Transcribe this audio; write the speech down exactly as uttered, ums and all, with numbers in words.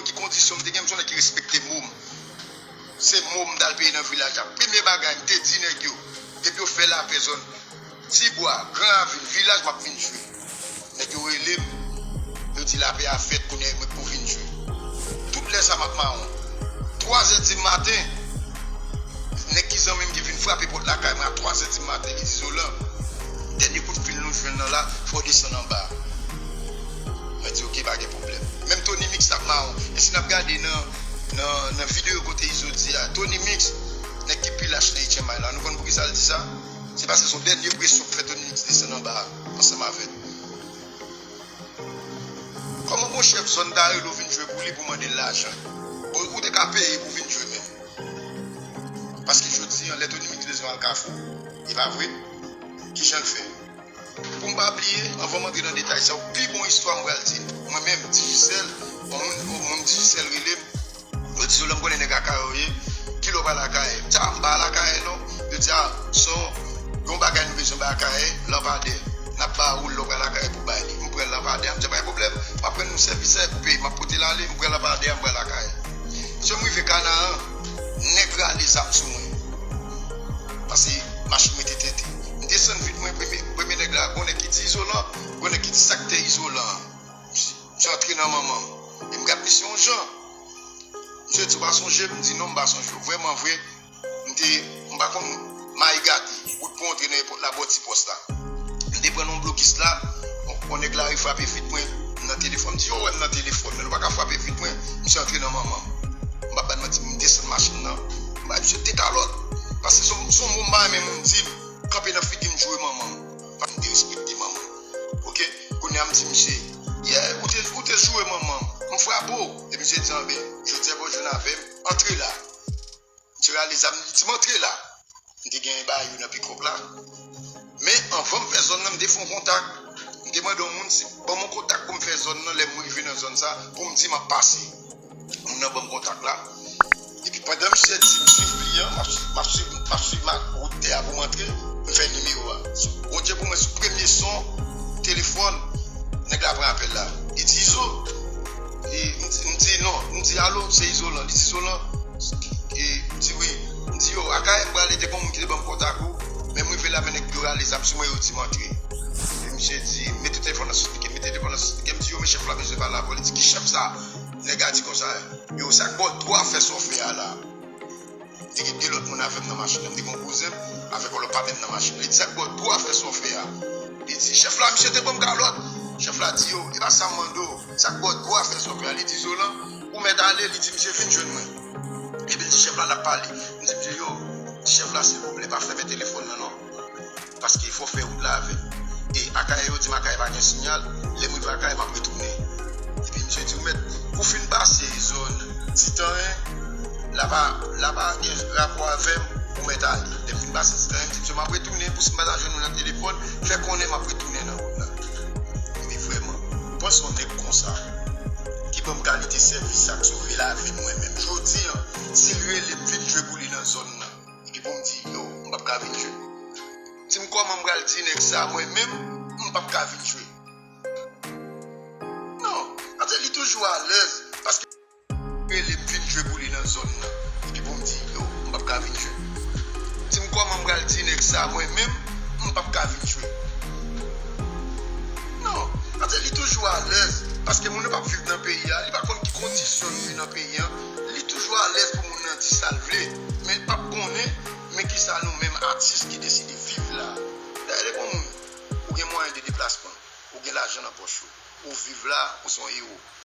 ki kondisyon m te gen, m se yon nèg ki respekte mo m. Se mo m t al peye nan vilaj la. Premye bagay, m te di nèg yo, depi yo fè lapè zòn Tibwa, Gran Ravin, vilaj, m ap vin jwe. Nèg yo rele m, yo di lapè a fèt, kounye a mwen pou vin jwe. Tout lè sa m ap mawon. Twazè di maten, nèg ki zanmi m ki vin frape pòt lakay mwen a twazè di maten, li di, Zolan, dènye kout fil nou jwenn nan la, fò w desann anba. Mwen di, oke, pa gen pwoblèm. Menm Tony Mix t ap mawon. E si n ap gade nan, nan, nan videyo kote Izo di a, Tony Mix, nèg ki pi lach nan H M I la, nou konn poukisa l di sa? Se paske se yon dènye presyon k fè Tony Mix desann anba a, ansanm avè l. Kòman yon chèf zòn ta rele w vin jwe pou li pou mande l lajan? Bon, ou te ka peye pou vin jwe menm. Paske jodi a, lè Tony Mix bezwen al Kafou, e pa vre? Kijan l fè? Pou m pa bliye, anvan m antre nan detay sa yo, pi bon istwa m pral di, mwen menm, Digicel, yon moun, yon moun Digicel rele m, yo di, Zolan, m konnen nèg Akayè w ye, kilè w pral Akayè? M di, a, m pa al Akayè non. Yo di, a, se yon bagay nou bezwen bay Akayè, lanpadè. N ap ba ou l lè w pral Akayè pou bay li. M pran lanpadè a, m di, pa gen pwoblèm, m ap rann nou sèvis la, epi w peye, m ap pote l ale, m pran lanpadè a, m pral Akayè. Lè m rive Kanaran, nèg rale zam sou mwen. Paske machin mwen te tente. M desann vit mwen, premye, premye nèg la, gon nèg ki di izolan, gon nèg ki di sa k te izolan an. Misye antre nan manman m. E m gad misye yon jan. Misye di, ou pa sonje m? M di, non, m pa sonje w. Vrèman vre, m te, m pa konn mayi gate, wout pou antre nan epòt la, bò ti pòs la. M te pran nan yon blokis la, yon, yon nèg la rifrape vit mwen, m nan telefòn. M di, yo wè m nan telefòn, men nou pa ka frape vit mwen. Misye antre nan manman m. M p ap ba n manti, m desann machin nan, m bay misye de kalòt. Paske se yon, se yon mo m pa renmen moun di m, kanpe nan figi m joure manman m. Paske m derespekte manman m. Oke? Kounye a m di misye, yeah, ou te, ou te joure manman m. M frape w. Epi misye di, anben, jodi a pa w jwenn avè m, antre la. Misye rale zam li, di m, antre la. M te genyen bagay yo nan pikòp la. Men anvan m fè zòn nan, m te fè yon kontak. M te mande yon moun si ban m yon kontak pou m fè zòn nan, lè m rive nan zòn sa, pou m di m ap pase. Moun nan ban m kontak la. Epi pandan misye di m swiv li an, m ap, m ap swiv, m ap swiv ma, wout tè a pou m antre, m fè nimewo a. Bondye pou mwen, sou premye son telefòn, nèg la pran apèl la. Li di, Izo. E m di, m di, non, m di, alo, se Izolan. Li di, Izolan, e, m di, wi. M di, yo, Akayè m prale, te gen yon moun ki te ban m kontak ou, men m rive la, men nèg yo rale zam sou mwen, yo di m antre. E misye di, mete telefòn nan sou spikè, mete telefòn nan sou spikè. M di, yo, men chèf la bezwen pale avè w. Li di, ki chèf sa? Nèg la di konsa, yo, sa k ba w dwa fè sa w fè a la? M te gen de lòt moun avè m nan machin nan. M te gen yon kouzen m avèk yon lòt patnè m nan machin nan. Li di, sa k ba w dwa fè sa w fè a? Li di, chèf la, misye te ban m kalòt. Chèf la di, yo, e pa sa m mande w. Sa k ba w dwa fè sa w fè a? Li di, Zolan, ou mèt ale. Li di, misye vin jwenn mwen. Epi l di chèf la, n ap pale. M di misye, yo, di chèf la, silvouplè, pa fèmen telefòn nan non. Paske fò w fè wout la avè m. E Akayè, yo di m Akayè pa gen siyal, lè m rive Akayè, m ap retounen. Epi misye di, ou mèt, ou fin pase zòn Titan en, la pa, la pa gen rapò avè m, ou mèt ale. Lè m fin pase Titan en, m di misye, m ap retounen, pou si m pa ta jwenn ou nan telefòn, fè konnen m ap retounen nan wout la. Epi vrèman, ou panse yon nèg konsa, ki ban m kalite sèvis sa k sove lavi m mwen menm. Jodi a, si l rele m vin jwe pou li nan zòn nan, epi pou m di, yo, m p ap ka vin jwe. Di m kòman m pral di nèg sa, mwen menm, m p ap ka vin jwe. Non, paske li toujou alèz, paske rele m vin jwe pou li nan zòn nan. Epi pou m di, yo, m p ap ka vin jwe. Di m kòman m pral di nèg sa, mwen menm, m p ap ka vin jwe. Non, paske li toujou alèz, paske moun nan p ap viv nan peyi a, li pa konn ki kondisyon nou ye nan peyi a, li toujou alèz pou moun nan di sa l vle, men l p ap konnen, men kisa nou menm atis ki deside viv la. Dayè depi yon moun, ou gen mwayen de deplasman, ou gen lajan nan pòch ou, ou viv la, ou se yon ewo.